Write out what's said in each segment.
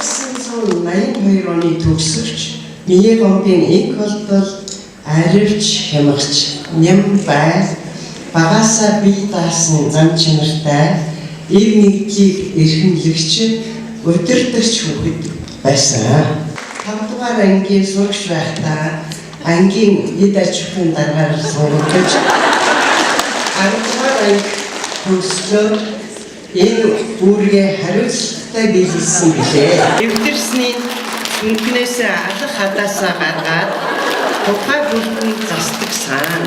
1982 оны төгсөгч Миний гомбын инх болтол аривч хямгч ням байл багаасаа бие даасан зам чанартай ив нэгдлийг эрхэмлэгч удирдагч хүүхэд байсан. 5 дугаар ангийн сурагч байхдаа ангийн эд аж ахуйн даргаар сонгогдож 10 дугаар анги төгслөө энэ үүргээ хариуцлагатай биелүүлсэн билээ. Эвдэрсний түнхнээс алах хадаасаа гаргаад тухай бүртэн застагсан.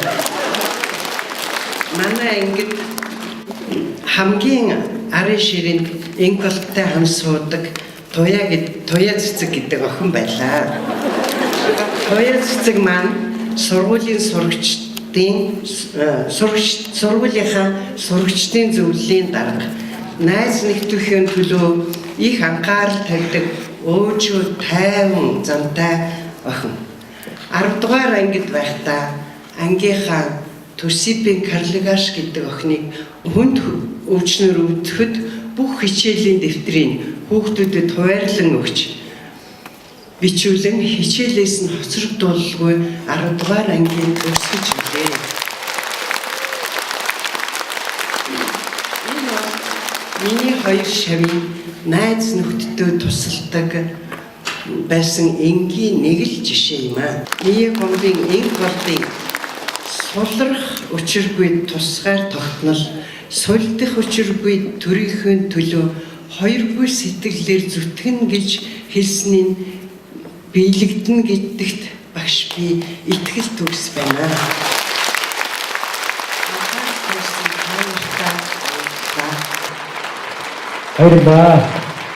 Манай ангид хамгийн арын ширэнд инколттой хам суудаг Туяа гэд Туяа цэцэг гэдэг охин байлаа. Туяа цэцэг маань сургуулийн сурагчдын сурагч сургуулийнхаа сурагчдын зөвлөлийн дарга найз нөхдөхийн төлөө их анхаарал тавьдаг өөжүү тайван замтай охин. 10 дугаар ангид байхдаа ангийнхаа Төсипийн Карлигаш гэдэг охиныг хүнд өвчнөр өвдөхөд бүх хичээлийн дэвтрийг хүүхдүүдэд хуваарлан өгч бичүүлэн хичээлээс нь хоцрогдуулалгүй 10 дугаар ангийн төгсгөж билээ. Энэ бол миний хоёр шавийн найз нөхдөдөө тусалдаг байсан энгийн нэг л жишээ юм аа. Миний гомбын инх болдын сулрах учиргүй тусгаар тогтнол, сулдах учиргүй төрийнхөө төлөө хоёргүй сэтгэлээр зүтгэн гэж хэлсэн нь биелэгдэнэ гэдэгт багш би итгэл төгс байна. Анхаарал тавьсан та нартай баярлалаа. Баярлалаа.